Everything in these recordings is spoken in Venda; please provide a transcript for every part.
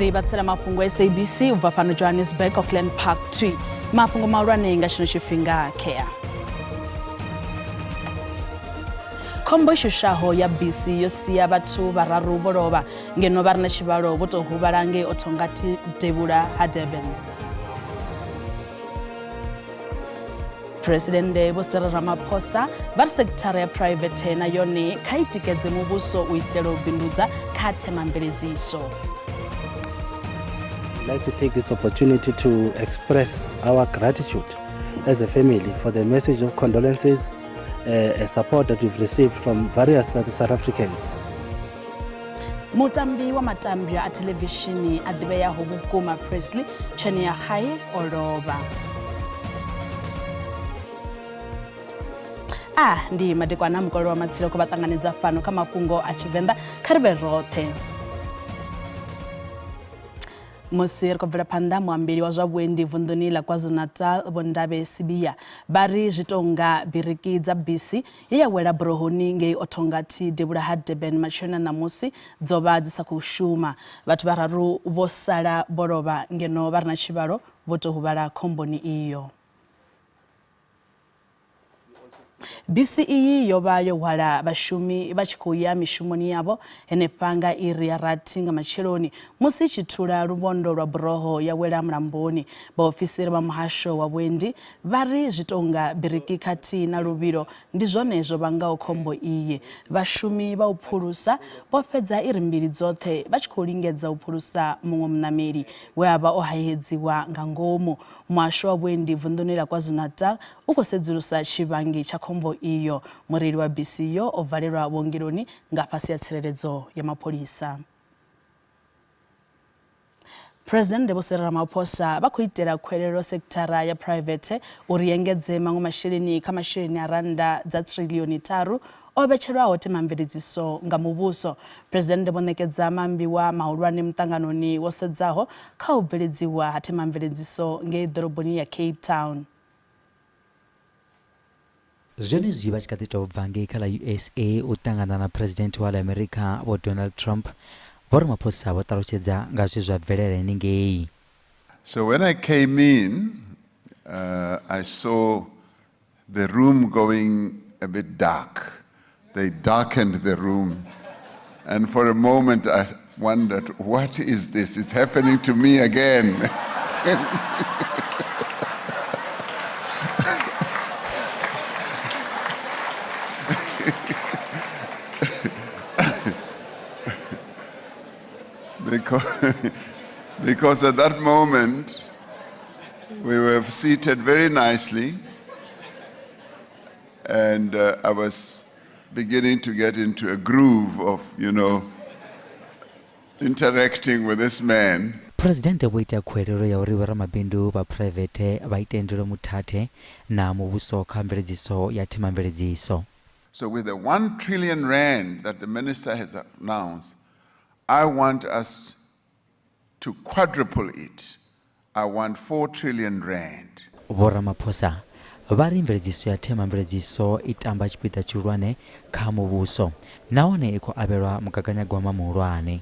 Ri vhatsela mafhungo SABC u bva fhano Johannesburg, Auckland Park 2. Mafhungo mahulwane nga tshino tshifhinga khea. Khombo i shushaho ya bisi yo sia vhathu vhararu vho lovha ngeno vha re na tshivhalo vho tou huvhala ngei Othongathi devhula ha Durban. Phresidennde Vho Cyril Ramaphosa vha ri sekithara ya phuraivethe na yone kha i tikedze muvhuso u itela u bindudza kha themamveledziso. I'd like to take this opportunity to express our gratitude as a family for the message of condolences, support that we've received from various South Africans. Mutambi wa matambwa a thelevishini a ḓivheaho vhukuma Presley Chweneyagae o lovha. A ndi madekwana mukololo wa matshilo khou vha ṱanganedza fhano kha mafhungo a Tshivenḓa kha ri vhe roṱhe. Musi ri khou bvela phanḓa, muambeli wa zwa vhuendi vunḓuni ḽa KwaZulu-Natal Vho Ndavhe Sibiya vha ri zwi tou nga biriki dza bisi ye ya wela burohoni ngei Othongathi devhula ha Durban matsheloni a ṋamusi dzo vha dzi sa khou shuma. Vhathu vhararu vho sala vho lovha ngeno vha re na tshivhalo vho tou huvhala khomboni iyo. Bisi iyi yo vha yo hwala vhashumi vha tshi khou ya mishumoni yavho henefha nga iri ya rathi nga matsheloni musi i tshi thula luvhondo lwa buroho ya wela mulamboni. Vhaofisiri vha muhasho wa vhuendi vha ri zwi tou nga biriki khathihi na luvhilo ndi zwone zwo vhangaho khombo iyi. Vhashumi vha u phulusa vho fhedza iri mbili dzoṱhe vha tshi khou lingedza u phulusa muṅwe muṋameli we a vha o haihedziwa nga ngomu. Muhasho wa vhuendi vunḓuni ḽa KwaZulu-Natal u khou sedzulusa tshivhangi tsha khombo iyo. Mureili wa bisi iyo o valelwa vhuongeloni nga fhasi ha tsireledzo ya mapholisa. Phresidennde Vho Cyril Ramaphosa vha khou itela khuwelelo sekithara ya phuraivethe uri i engedze maṅwe masheleni kha masheleni a rannda dza thiriḽioni tharu o vhetshelwaho themamveledziso nga muvhuso. Phresidennde vho ṋekedza maambiwa mahulwane muṱanganoni wo sedzaho kha u bveledziwa ha themamveledziso ngei ḓoroboni ya Cape Town. Zwenezwi vha tshi kha ḓi tou bva ngei kha ḽa USA u ṱangana na Phresidennde wa ḽa Amerika Vho Donald Trump, Vho Ramaphosa vho ṱalutshedza nga zwe zwa bvelela henengei. So when I came in, uh, I saw the room going a bit dark. They darkened the room. And for a moment, I wondered, what is this? It's happening to me again. because, because at that moment, we were seated very nicely, and uh, I was beginning to get into a groove of, you know, interacting with this man. Phresidennde vho ita khuwelelo ya uri vhoramabindu vha phuraivethe vha ite ndilo muthathe na muvhuso kha mveledziso ya themamveledziso. So with the 1 trillion rand that the minister has announced, I want us to quadruple it. I want 4 trillion rand. Vho Ramaphosa vha ri mveledziso ya themamveledziso i tamba tshipiḓa tshihulwane kha muvhuso nahone i khou avhelwa mugaganyagwama muhulwane.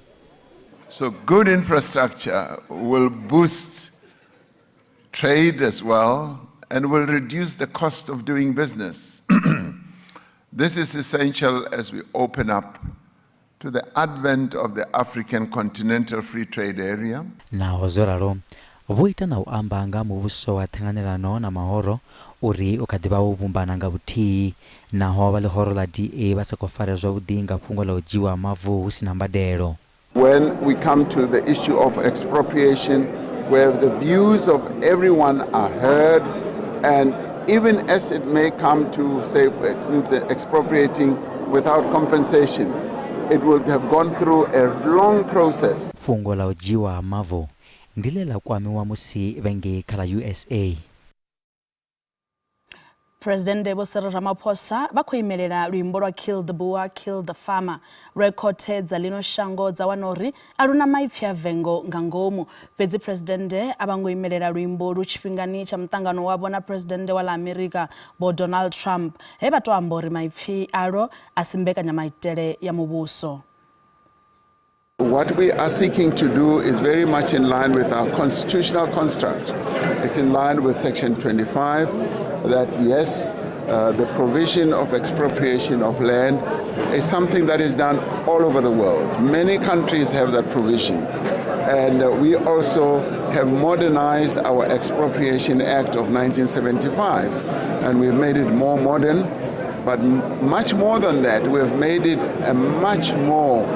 So good infrastructure will boost trade as well and will reduce the cost of doing business. This is essential as we open up to the advent of the African Continental Free Trade Area. Naho zwo ralo, vho ita na u amba nga ha muvhuso wa ṱhanganelano na mahoro uri u kha ḓi vha wo vhumbana nga vhuthihi, naho vha ḽihoro ḽa DA vha sa khou farea zwavhuḓi nga fhungo ḽa u dzhiwa ha mavu hu si na mbadelo. When we come to the issue of expropriation, where the views of everyone are heard, and even as it may come to, say, for instance, expropriating without compensation, it will have gone through a long process. Fhungo ḽa u dzhiwa ha mavu ndi ḽe ḽa kwamiwa musi vhe ngei kha ḽa USA. Phresidennde Vho Cyril Ramaphosa vha khou imelela luimbo lwa Kill the Boer, Kill the Farmer lwe khothe dza ḽino shango dza wana uri a lu na maipfi a vengo nga ngomu. Fhedzi Phresidennde a vha ngo imelela luimbo ulu tshifhingani tsha muṱangano wavho na Phresidennde wa ḽa Amerika Vho Donald Trump he vha tou amba uri maipfi alwo a si mbekanyamaitele ya muvhuso. What we are seeking to do is very much in line with our constitutional construct. It's in line with Section 25 that yes, the provision of expropriation of land is something that is done all over the world. Many countries have that provision. And we also have modernized our Expropriation Act of 1975, and we've made it more modern. But much more than that, we've made it a much more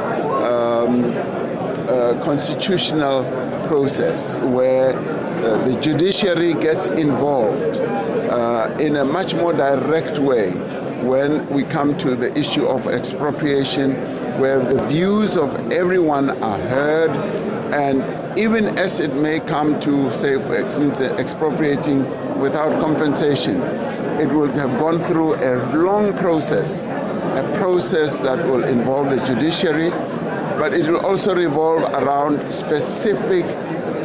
constitutional process where the judiciary gets involved in a much more direct way when we come to the issue of expropriation, where the views of everyone are heard, and even as it may come to, say, for instance, expropriating without compensation, it will have gone through a long process, a process that will involve the judiciary, but it will also revolve around specific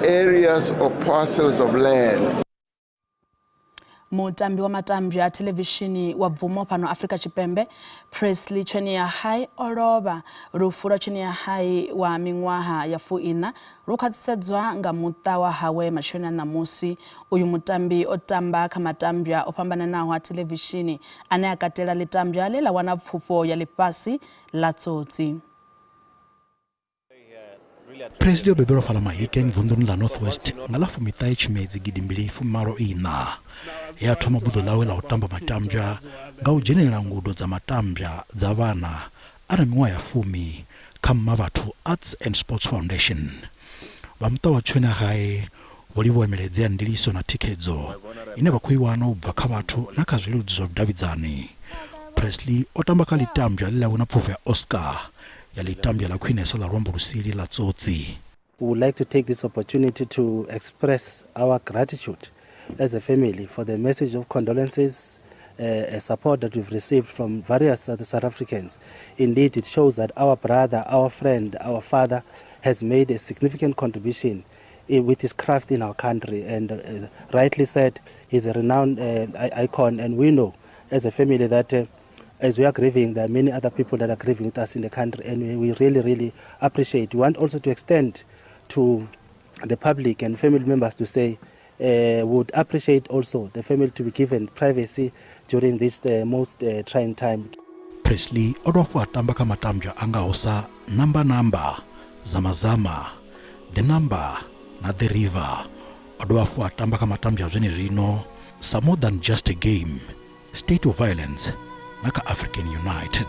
areas or parcels of land. Mutambi wa matambya a thelevishini wa bvumo fhano Afrika Tshipembe Presley Chweneyagae o lovha. Lufu lwa Chweneyagae wa miṅwaha ya 40 lu khwaṱhisedzwa nga muṱa wa hawe matsheloni a ṋamusi. Uyu mutambi o tamba kha matambya o fhambananaho a thelevishini ane a katela ḽitambya ḽe ḽa wana pfufho ya ḽifhasi ḽa Tsotsi. Presley o bebelwa fhaḽa Mahikeng vunḓuni ḽa North West nga ḽa 19 Tshimedzi 2024. He a thoma buḓo ḽawe ḽa u tamba matambya nga u dzhenelela ngudo dza matambya dza vhana a na miṅwaha ya 10 kha Mmabatho Arts and Sports Foundation. Vha muṱa wa Chweneyagae vho livhuwa milaedza ya ndiliso na thikhedzo ine vha khou i wana u bva kha vhathu na kha zwileludzi zwa vhudavhidzani. Presley o tamba kha ḽitambya ḽe ḽa wina pfufho ya Oscar ya ḽitambya ḽa khwinesa ḽa luambo lusili ḽa Tsotsi. We would like to take this opportunity to express our gratitude as a family for the message of condolences, support that we've received from various other South Africans. Indeed, it shows that our brother, our friend, our father has made a significant contribution with his craft in our country. And rightly said, he's a renowned icon, and we know as a family that as we are grieving, there are many other people that are grieving with us in the country, and we really, really appreciate. We want also to extend to the public and family members to say would appreciate also the family to be given privacy during this most trying time. Presley o dovha hafhu a tamba kha matambya a ngaho sa Number Number, Zama Zama, The Number na The River. O dovha hafhu a tamba kha matambya a zwenezwino sa More Than Just a Game, State of Violence na kha African United.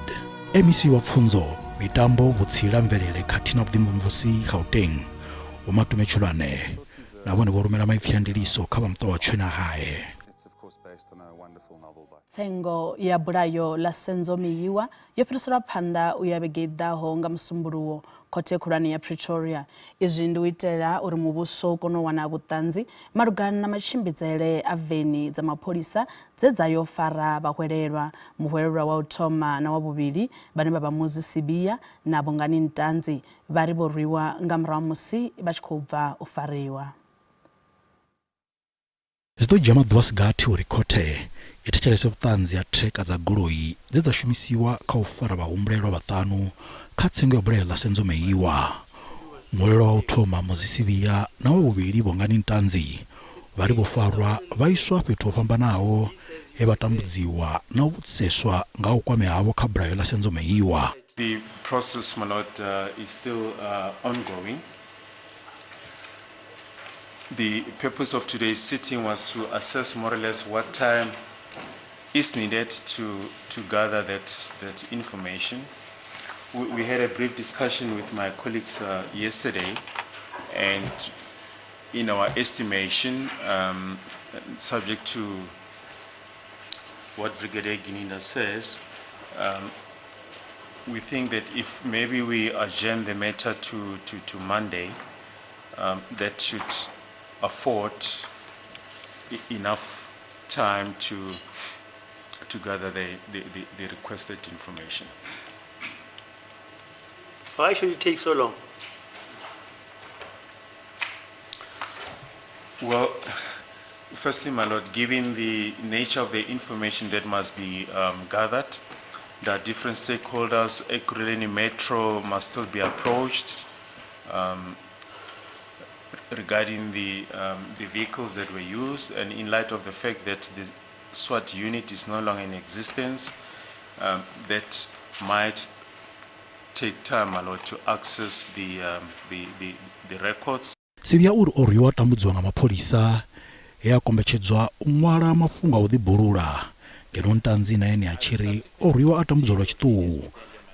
MEC wa pfunzo, mitambo, vhutsila, mvelele khathihi na vhuḓimvumvusi Gauteng Vho Matome Chiloane na vhone vho rumela maipfi a ndiliso kha vha muṱa wa Chweneyagae. Tsengo ya bulayo ḽa Senzo Meyiwa yo fhiriselwa phanḓa u ya vhege i ḓaho nga Musumbuluwo khothe khulwane ya Pretoria. Izwi ndi u itela uri muvhuso u kone u wana vhuṱanzi malugana na matshimbidzele a veni dza mapholisa dze dza yo fara vhahwelelwa. Muhwelelwa wa u thoma na wa vhuvhili vhane vha vha Muzi Sibiya na Bongani Ntanzi vha ri vho rwiwa nga murahu ha musi vha tshi khou bva u fariwa. Zwi ḓo dzhia maḓuvha a si gathi uri khothe i thetshelese vhuṱanzi ha theka dza goloi dze dza shumisiwa kha u fara vhahumbulelwa vhaṱanu kha tsengo ya bulayo ḽa Senzo Meyiwa. Muhwelelwa wa u thoma Muzi Sibiya na wa vhuvhili Bongani Ntanzi vha ri vho farwa vha iswa fhethu ho fhambanaho he vha tambudziwa na u vhudziseswa nga ha u kwamea havho kha bulayo ḽa Senzo Meyiwa. The process, my lord, is still ongoing. The purpose of today's sitting was to assess more or less what time is needed to gather that information. We had a brief discussion with my colleagues yesterday, and in our estimation, subject to what Brigadier Gininda says, we think that if maybe we adjourn the matter to Monday, that should afford enough time to gather the requested information. Why should it take so long? Well, firstly, my lord, given the nature of the information that must be gathered, there are different stakeholders. Ekurhuleni Metro must still be approached. regarding the vehicles that were used, and in light of the fact that the SWAT unit is no longer in existence, that might take time, my lord, to access the records. Sibiya uri o rwiwa tambudziwa nga mapholisa he a kombetshedzwa u ṅwala mafhungo a u ḓibulula ngeno Ntanzi na ene a tshi ri o rwiwa a tambudzwa lwa tshiṱuhu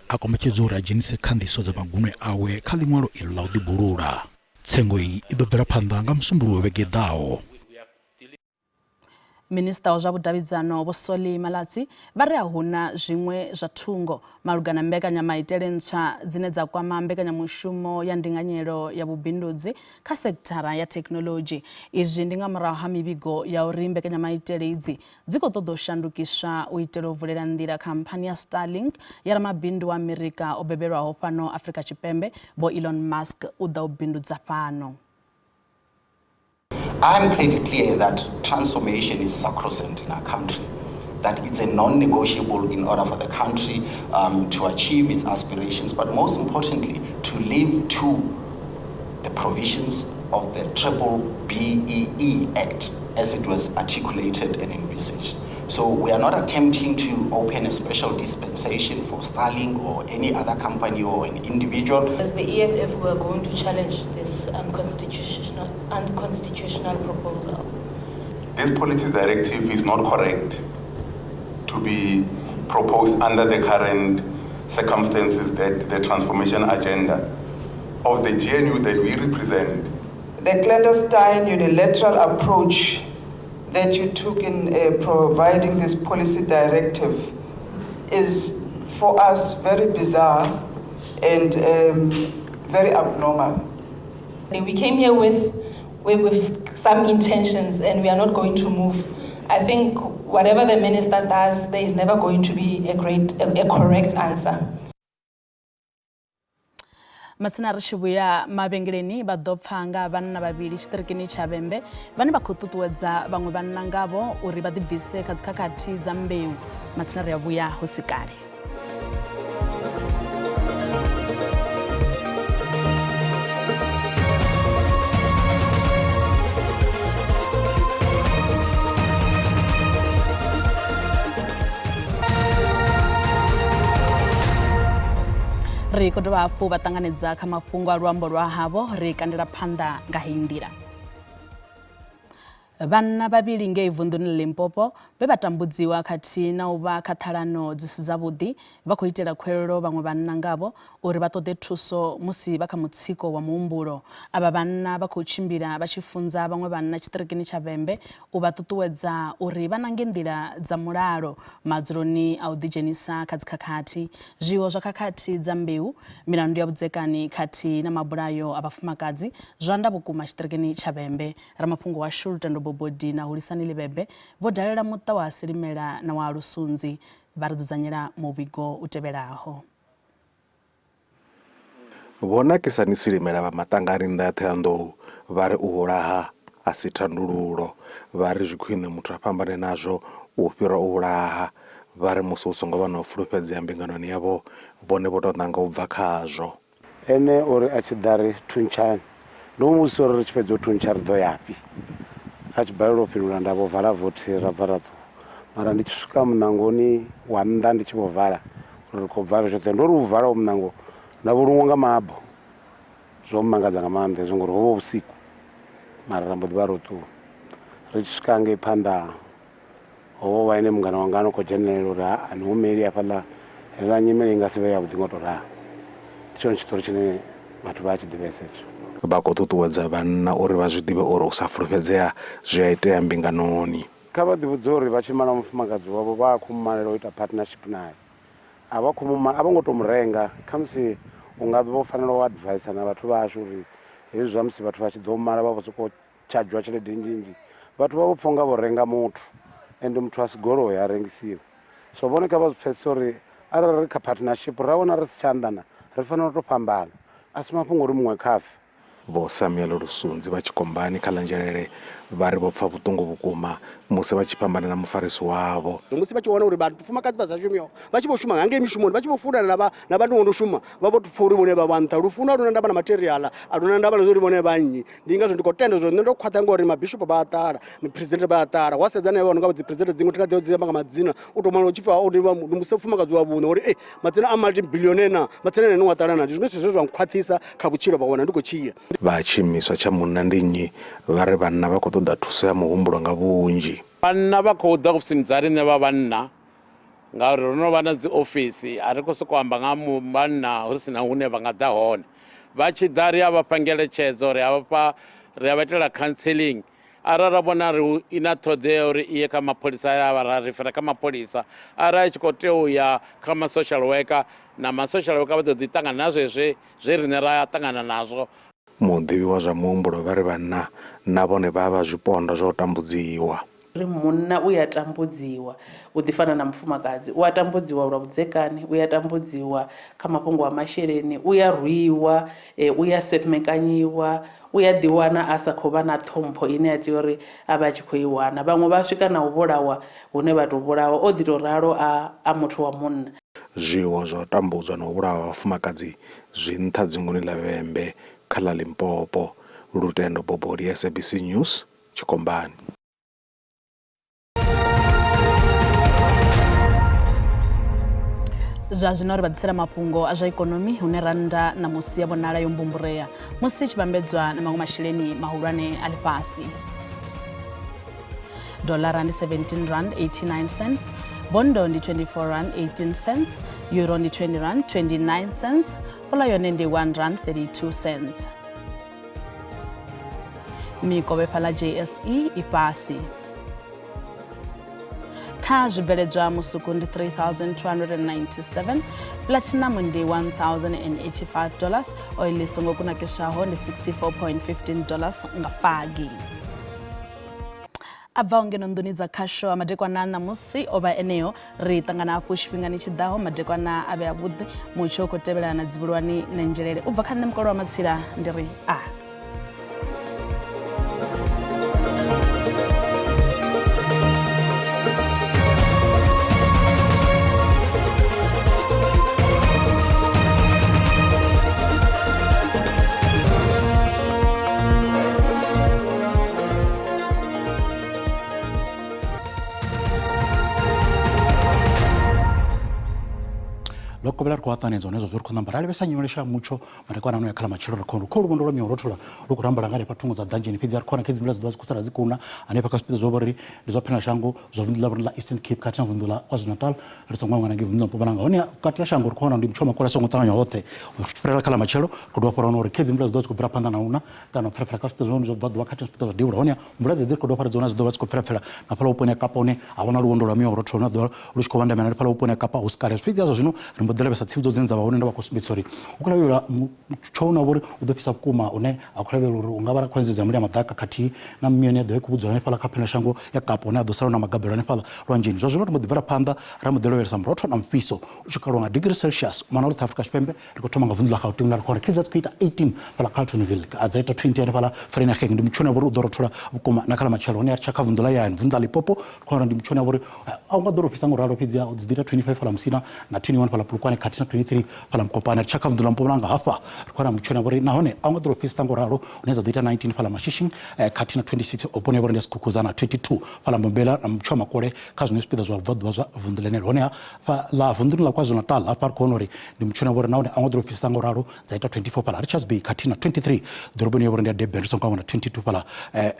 a kombetshedzwa uri a dzhenise khandiso dza magunwe awe kha ḽiṅwalo iḽo ḽa u ḓibulula. Tsengo iyi i ḓo bvela phanḓa nga Musumbuluwo vhege i ḓaho. Minista wa zwa vhudavhidzano Vho Solly Malatsi vha ri a hu na zwiṅwe zwa thungo malugana mbekanyamaitele ntswa dzine dza kwama mbekanyamushumo ya ndinganyelo ya vhubindudzi kha sekithara ya thekhinoḽodzhi. Izwi ndi nga murahu ha mivhigo ya uri mbekanyamaitele idzi dzi khou ṱoḓa u shandukiswa u itela u vulela nḓila khamphani ya Starlink ya ramabindu wa Amerika o bebelwaho fhano Afrika Tshipembe Vho Elon Musk u ḓa u bindudza fhano. I'm pretty clear that transformation is sacrosanct in our country, that it's a non-negotiable in order for the country to achieve its aspirations, but most importantly, to live to the provisions of the B-BBEE Act as it was articulated and envisaged. So we are not attempting to open a special dispensation for Starlink or any other company or an individual. As the EFF, we are going to challenge this unconstitutional proposal. This policy directive is not correct to be proposed under the current circumstances that the transformation agenda of the GNU that we represent. The clandestine unilateral approach that you took in providing this policy directive is for us very bizarre and very abnormal. We came here with some intentions and we are not going to move. I think whatever the minister does, there is never going to be a correct answer. Matsina ri tshi vhuya mavhengeleni vha ḓo pfa nga vhanna vhavhili tshiṱirikini tsha Vhembe vhane vha khou ṱuṱuwedza vhaṅwe vhanna ngavho uri vha ḓibvise kha dzikhakhathi dza mbeu. Matsina ri a vhuya hu si kale. Ri khou dovha hafhu vha ṱanganedza kha mafhungo a luambo lwa havho ri kandela phanḓa nga heyi nḓila. Vhanna vhavhili ngei vunḓuni ḽa Limpopo vhe vha tambudziwa khathihi na u vha kha ṱhalano dzi si dzavhuḓi vha khou itela khuwelelo vhaṅwe vhanna ngavho uri vha ṱoḓe thuso musi vha kha mutsiko wa muhumbulo. Avha vhanna vha khou tshimbila vha tshi funza vhaṅwe vhanna tshiṱirikini tsha Vhembe u vha ṱuṱuwedza uri vha nange nḓila dza mulalo madzuloni a u ḓidzhenisa kha dzikhakhathi. Zwiwo zwa khakhathi dza mbeu, milandu ya vhudzekani khathihi na mabulayo a vhafumakadzi zwo anda vhukuma tshiṱirikini tsha Vhembe. Ramafhungo washu Lutendo Bobodi na Hulisani Livhebe vho dalela muṱa wa Silimela na wa Lusunzi vha ri dzudzanyela muvhigo u tevhelaho. Vho Nakisani Silimela vha Maṱangani nnḓa ya Ṱhohoyanḓou vha ri u vhulaha a si thandululo. Vha ri zwi khwine muthu a fhambane nazwo u fhira u vhulaha. Vha ri musi hu songo vha na u fulufhedzea mbinganoni yavho, vhone vho tou nanga u bva khazwo. Ene uri a tshi ḓa ri thuntshani, ndo mu vhudzisa uri ri tshi fhedza u thuntsha ri ḓo yafhi, a tshi balelwa u fhindula nda vho vala vothi ra bva ra ṱuwa. Mara ndi tshi swika muṋangoni wa nnḓa ndi tshi vho vala uri ri khou bva ri tshoṱhe, ndo ri u vala muṋango nda vhulungwa nga mabo. Zwo mmangadza nga maanḓa hezwo ngori ho vha hu vhusiku, mara ra mbo ḓi vha ro ṱuwa. Ri tshi swika ngei phanḓa ho vha ene mungana wanga ano khou dzhenelela uri ha ani humeli hafhaḽa, heiḽa nyimele i nga si vhe yavhuḓi ngo tou ralo. Ndi tshone tshiṱori tshine vhathu vha a tshi ḓivhesa hetsho. Vha khou ṱuṱuwedza vhanna uri vha zwi ḓivhe uri u sa fulufhedzea zwi a itea mbinganoni. Kha vha ḓivhudze uri vha tshi mala mufumakadzi wavho vha khou mu malela u ita partnership nae, a vha khou mu a vho ngo tou mu renga. Khamusi u nga vho fanela u advisor na vhathu vhashu uri hezwi zwa musi vhathu vha tshi ḓo mala vha vho sokou tshadzhiwa tshelede nnzhi nnzhi, vhathu vha vho pfha unga vho renga muthu ende muthu a si goloi a rengisiwa. So vhone kha vha zwi pfhesese uri arali ri kha partnership ra wana ri si tsha anḓana ri fanela u tou fhambana, a si mafhungo uri muṅwe kha fe. Vho Samuel Lusunzi vha Tshikombani kha ḽa Nzhelele Vha ri vho pfa vhuṱungu vhukuma musi vha tshi fhambana na mufarisi wavho. Musi vha tshi wana uri vhafumakadzi vha sa shumiho vha tshi vho shuma hangei mishumoni, vha tshi vho funana na vhathu vho no shuma, vha vho pfa uri vhone vha vha nṱha. Lufuno a lu na ndavha na material, a lu na ndavha na zwa uri vhone vha nnyi. Ndi ngazwo ndi khou tenda zwa uri nṋe ndo khwaṱha ngori mabishopo vha a ṱala, miphuresidennde vha a ṱala. Wa sedza hanevha vha no nga dzi phuresidennde dziṅwe thi nga ḓi dzi amba nga madzina, u tou mala u tshi pfa uri ndi mufumakadzi wa vhuṋe uri madzina a multi billionaire na madzina ene wa ṱala na. Ndi zwiṅwe zwithu zwine zwa nkhwaṱhisa kha vhutshilo vha wana ndi khou tshila. Vha tshiimiswa tsha Munna Ndi Nnyi vha ri vhanna vha khou ṱoḓa thuso ya muhumbulo nga vhunzhi. Vhanna vha khou ḓa ofisini dza riṋe vha vhanna ngauri ro no vha na dzi ofisi, a ri khou sokou amba nga vhanna hu si na hune vha nga ḓa hone. Vha tshi ḓa ri a vha fha ngeletshedzo, ri a vha fha, ri a vha itela counseling. Arali ra vhona uri i na ṱhoḓea uri i ye kha mapholisa ra vha ra rifera kha mapholisa. Arali i tshi khou tea u ya kha ma social worker na ma social worker vha ḓo ḓi ṱangana na zwezwi zwe riṋe ra ṱangana nazwo. Muḓivhi wa zwa muhumbulo vha ri vhanna na vhone vha vha zwipondwa zwa u tambudziwa. Ri munna u ya tambudziwa u ḓi fana na mufumakadzi. U a tambudziwa lwa vhudzekani, u ya tambudziwa kha mafhungo a masheleni, u ya rwiwa, u ya semekanyiwa, u ya ḓiwana a sa khou vha na ṱhompho ine a tea uri a vhe a tshi khou i wana. Vhaṅwe vha swika na u vhulawa hune vha tou vhulawa o ḓi tou ralo a muthu wa munna. Zwiwo zwa u tambudzwa na u vhulawa ha vhafumakadzi zwi nṱha dzinguni ḽa Vhembe kha ḽa Limpopo. Lutendo Boboli, SABC News, Tshikombani. Zwa zwino ri vha ḓisela mafhungo a zwa ikonomi hune rannda ṋamusi ya vhonala yo mbumburea musi i tshi vhambedzwa na maṅwe masheleni mahulwane a ḽifhasi. Dollara ndi 17 rand 89 cents, bondo ndi 24 rand 18 cents, euro ndi 20 rand 29 cents, pula yone ndi 1 rand 32 cents. Mikovhe fhaḽa JSE i fhasi. Kha zwibveledzwa musuku ndi 3297, platinum ndi 1085 dollars, oil i songo kunakiswaho ndi 64.15 dollars nga fagi. A bvaho ngeno nḓuni dza khasho a madekwana a ṋamusi o vha eneo. Ri ṱangana hafhu tshifhingani tshi ḓaho. Madekwana a vhe avhuḓi. Mutsho u khou tevhelana na dzivhulwani na nzhelele. U bva kha nṋe Mukolo wa Matsila ndi ri a. Ḽo kovhela ri khou ṱanganedza hone zwazwo ri khou namba ra lavhelesa nyimele sha mutsho madekwana ano ya kha ḽa matshelo ri khou kho luvhondo lwa miho rothola lu khou rambala nga hanefha thungo dza ḓanzheni fhedzi a ri khou wana khe dzimvula dzi ḓovha dzi khou sala dzi khou na hanefha kha zwipiḓa zwa vhori ndi zwa phela shango zwa vunḓu ḽa vhori ḽa Eastern Cape khathihi na vunḓu ḽa KwaZulu-Natal ri songo hangwa na ngei vunḓu ḽa Mpumalanga hone vhukati ha shango ri khou wana ndi mutsho wa makole a songo ṱanganywa hoṱhe u fhirela kha ḽa matshelo ri khou dovha hafhu ra wana uri khe dzimvula dzi ḓovha dzi khou bvela phanḓa na u na kana u pfelapfela kha zwipiḓa zwine zwa bva ḓuvha khathihi na zwipiḓa zwa devhula hone mvula dzedzi ri khou dovha dzi hone dzi ḓo vha dzi khou pfelapfela na fhaḽa vhuponi ha Kapa hune ha vha na luvhondo lwa muya wa rothola lune ḓovha lu tshi khou vhandamela hanefhaḽa vhuponi ha Kapa hu si kale. Fhedzi ha zwa zwino ri mbo ḓi lavhelesa tsivhudzo dzine dza vha hone nda vha khou sumbedzisa uri hu khou lavhelelwa mutsho une wa vha uri u ḓo fhisa vhukuma une ha khou lavhelelwa uri u nga vha na khwaṱhisedzo ya mulilo ya maḓaka khathihi na mimuya ine ya ḓo vha i khou vhudzula hanefhaḽa kha phendelashango ya Kapa hune ha ḓo sala hu na magabelo hanefhaḽa lwanzheni. Zwa zwino ri mbo ḓi bvela phanḓa ra mbo ḓi lavhelesa murotho na mufhiso u tshi kalwa nga degree Celsius u mona North Afrika Tshipembe. Ri khou thoma nga vunḓu ḽa Gauteng hune ra khou wana khedzi dzi khou ita 18 fhaḽa Carltonville, dza ita 20 hanefhaḽa Vereeniging. Ndi mutsho une wa vha uri u ḓo rothola vhukuma na kha ḽa matshelo. Hone ri tsha kha vunḓu ḽa Yayani, vunḓu ḽa Limpopo, ri khou wana ndi mutsho une wa vha uri a u nga ḓo tou fhisa nga u ralo fhedzi dzi ḓo ita 25 fhaḽa Musina na 21 fhaḽa Polokwane khathihi na 23 fhaḽa Mokopane. Ri tsha kha vunḓu ḽa Mpumalanga hafha ri khou wana mutsho une wa vha uri nahone a u nga ḓo tou fhisa nga u ralo hune dza ḓo ita 19 fhaḽa Mashishing khathihi na 26 vhuponi ha vha uri ndi ya Sekhukhuzana na 22 fhaḽa Mbombela na mutsho wa makole kha zwiṅwe zwipiḓa zwa vhubvaḓuvha zwa vunḓu ḽenelo. Honeha ḽa vunḓuni ḽa KwaZulu-Natal hafha ri khou wana uri ndi mutsho une wa vha uri nahone a ngo ḓo fhisa nga u ralo dza ita 24 fhaḽa Richards Bay khathihi na 23 ḓoroboni ya vhori ndi ya Durban ri songo wana 22 fhaḽa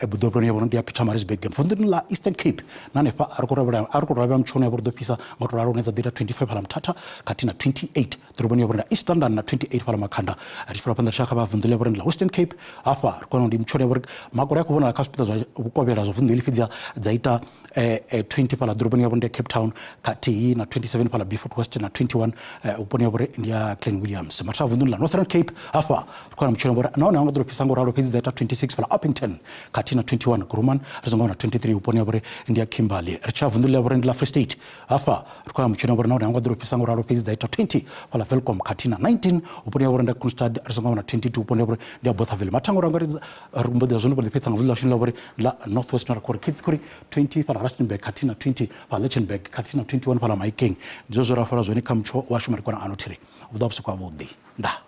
ḓoroboni ya vhori ndi ya Pietermaritzburg. Vunḓuni ḽa Eastern Cape na hanefha a ri khou lavhelela a ri khou lavhelela mutsho une wa vha uri ḓo fhisa nga u tou ralo hune dza ḓo ita 25 fhaḽa Mthatha khathihi na 28 ḓoroboni ya vhori ndi ya East London na 28 fhaḽa Makhanda. Ri tshi fhira phanḓa ri tshi ya kha vha vunḓu ḽa vhori ndi ḽa Western Cape hafha ri khou wana ndi mutsho une wa vha uri makole a khou vhonala kha zwipiḓa zwa vhukovhela zwa vunḓu heḽi fhedzi dza ita 20 fhaḽa ḓoroboni ya vho ndi ya Cape Town khathihi na 27 fhaḽa Beaufort West na 21 vhuponi ya vhori ndi ya Clan Williams. Mathada a vunḓuni ḽa Northern Cape hafha ri khou wana mutshelo ngori nahone a nga ḓo fhisa ngo ralo fhedzi dza ita 26 fhaḽa Upington khathihi na 21 Kuruman ri songo wana 23 vhuponi ya vhori ndi ya Kimberley. Ri tshi ya vunḓuni ḽa vhori ndi ḽa Free State hafha ri khou wana mutshelo ngori nahone a nga ḓo fhisa ngo ralo fhedzi dza ita 20 fhaḽa Welkom khathihi na 19 vhuponi ha vhori ndi Kroonstad ri songo wana 22 vhuponi ha vhori ndi ya Bothaville. Mathango ro angaredza ri mbo ḓi zwino mbo ḓi fhedza nga vunḓu ḽashu ḽa vhori ḽa North West ra khou ri kids khori 20 fhaḽa Rustenburg khathihi na 20 fhaḽa Lichtenburg khathihi na 21 fhaḽa Mahikeng. Ndi zwezwo ra fara zwone kha mutsho washu madekwana ano thiri vhuḓa vhusiku havhuḓi. Ndaa.